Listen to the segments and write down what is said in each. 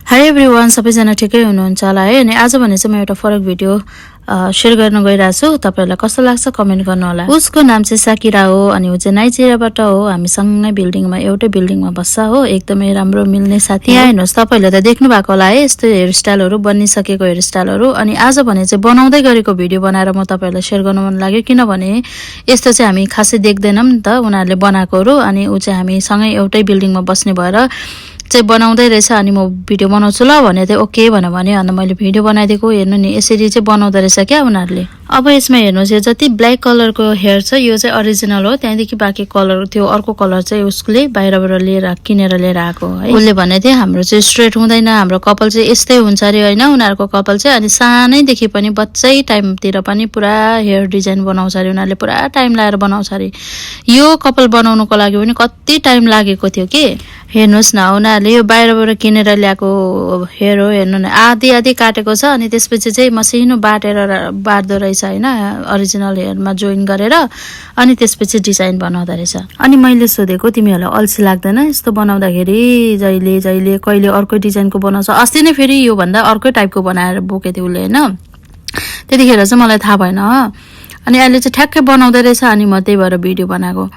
High everyone, सबैजना ठिकै हुनुहुन्छ होला है। अनि आज भने चाहिँ म एउटा फरक भिडियो शेयर गर्न गइरहेको छु। तपाईहरुलाई कस्तो लाग्छ कमेन्ट गर्नु होला। उसको नाम चाहिँ साकिरा हो अनि ऊ चाहिँ नाइजेरियाबाट हो। हामी सँगै बिल्डिङमा एउटै बिल्डिङमा बस्छ हो। एकदमै राम्रो मिल्ने साथी। यहाँ हेर्नुस्, तपाईहरुले त देख्नु भएको होला है यस्तो हेयरस्टाइलहरु, बनिसकेको हेयरस्टाइलहरु। अनि आज भने चाहिँ बनाउँदै गरेको भिडियो बनाएर म तपाईहरुलाई शेयर गर्न मन लाग्यो, किनभने यस्तो चाहिँ हामी खासै देख्दैनौं नि त उनीहरुले बनाएकोहरु। अनि ऊ चाहिँ हामी सँगै एउटै बिल्डिङमा बस्ने भएर चाहिँ बनाउँदै रहेछ। अनि म भिडियो बनाउँछु ल भने चाहिँ ओके भने अनि मैले भिडियो बनाइदिएको। हेर्नु नि, यसरी चाहिँ बनाउँदै रहेछ क्या उनीहरुले। अब यसमा हेर्नुस्, यो जति ब्ल्याक कलरको हेयर छ यो चाहिँ ओरिजिनल हो। त्यहाँदेखि बाँकी कलर थियो अर्को कलर चाहिँ उसले बाहिरबाट किनेर लिएर आएको है। उसले भने थियो हाम्रो चाहिँ स्ट्रेट हुँदैन, हाम्रो कपाल चाहिँ यस्तै हुन्छ अरे हैन उनीहरुको कपाल चाहिँ। अनि सानैदेखि पनि बच्चै टाइमतिर पनि पुरा हेयर डिजाइन बनाउँछ अरे उनीहरुले, पुरा टाइम लाएर बनाउँछ अरे। यो कपाल बनाउनको लागि पनि कति टाइम लागेको थियो के। हेर्नुस् न, उनीहरुले यो बाहिरबाट किनेर ल्याएको हेयर हो। हेर्नु न, आधी आधी काटेको छ अनि त्यसपछि चाहिँ मसिनो बाट्दो रहेछ हैन, ओरिजिनल हेयरमा जोइन गरेर। अनि त्यसपछि डिजाइन बनाउँदा रहेछ। अनि मैले सोधेको तिमीहरुलाई अल्छी लाग्दैन यस्तो बनाउँदाखेरि? जहिले कहिले अर्को डिजाइनको बनाउँछ। अस्ति नै फेरि यो भन्दा अर्कै टाइपको बनाएर बोके थियो उले हैन। त्यतिखेर चाहिँ मलाई थाहा भएन। अनि अहिले चाहिँ ठ्याक्कै बनाउँदै रहेछ। अनि म त्यही भएर भिडियो बनाएको।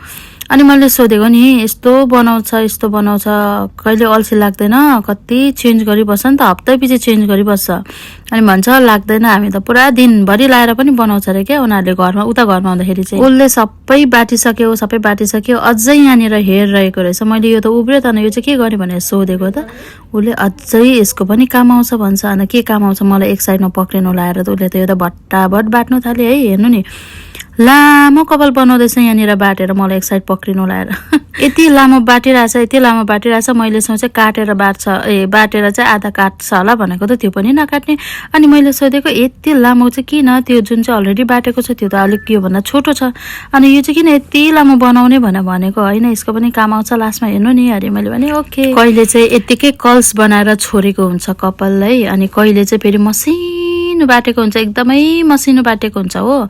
अनि मैले सोधेको नि यस्तो बनाउँछ कहिले अल्छी लाग्दैन? कति चेन्ज गरिबस्छ नि त, हप्ता पछि चेन्ज गरिबस्छ। अनि भन्छ लाग्दैन, हामी त पुरा दिनभरि लाएर पनि बनाउँछ अरे क्या उनीहरुले घरमा। उता घरमा आउँदाखेरि चाहिँ उसले सबै बाटिसक्यो अझै यहाँनिर हेयर रहेको रहेछ। मैले यो त उब्रियो त, यो चाहिँ के गर्ने भनेर सोधेको त उसले अझै यसको पनि काम आउँछ भन्छ। अनि के काम आउँछ मलाई एक साइडमा पक्रिनु लाएर त उसले त यो त भट्टाभट बाट्नु थाल्यो है। हेर्नु नि, लामो कपाल बनाउँदैछ यहाँनिर बाटेर मलाई एक साइड पक्रिनु लाएर। यति लामो बाटिरहेछ। मैले सोचे काटेर बाटेर चाहिँ आधा काट्छ होला भनेको त, त्यो पनि नकाट्ने। अनि मैले सोधेको यति लामो चाहिँ किन? त्यो जुन चाहिँ अलरेडी बाटेको छ त्यो त अलिक यो भन्दा छोटो छ, अनि यो चाहिँ किन यति लामो बनाउने भनेको हैन, यसको पनि काम आउँछ लास्टमा हेर्नु नि अरे। मैले भने ओके। कहिले चाहिँ यतिकै कर्ल्स बनाएर छोडेको हुन्छ कपाल है, अनि कहिले चाहिँ फेरि मसिनो बाटेको हुन्छ, एकदमै मसिनो बाटेको हुन्छ हो।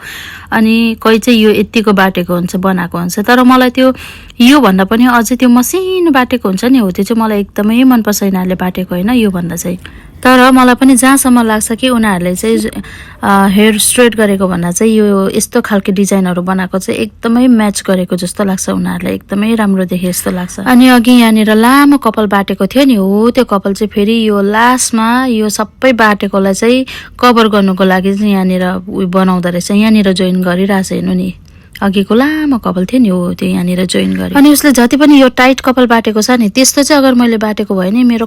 अनि कोही चाहिँ यो यतिको बाटेको हुन्छ बनाएको हुन्छ। तर मलाई त्यो यो भन्दा पनि अझै त्यो मसिनो बाटेको हुन्छ नि हो, त्यो चाहिँ मलाई एकदमै मनपर्छ यिनीहरुले बाटेको हैन यो भन्दा चाहिँ। तर मलाई पनि जहाँसम्म लाग्छ कि उनीहरुले चाहिँ हेयर स्ट्रेट गरेको भन्दा चाहिँ यो यस्तो खालको डिजाइनहरु बनाएको चाहिँ एकदमै म्याच गरेको जस्तो लाग्छ उनीहरुलाई, एकदमै राम्रो देखे जस्तो लाग्छ। अनि अघि यहाँनिर लामो कपाल बाटेको थियो नि हो, त्यो कपाल चाहिँ फेरि यो लास्टमा यो सबै बाटेकोलाई चाहिँ कभर गर्नुको लागि चाहिँ यहाँनिर बनाउँदा रहेछ, यहाँनिर जोइन गरिरहेछ। हेर्नु नि, अघिको लामो कपाल थियो नि हो त्यो यहाँनिर जोइन गरे। अनि उसले जति पनि यो टाइट कपाल बाटेको छ नि त्यस्तो चाहिँ अगर मैले बाटेको भए नि मेरो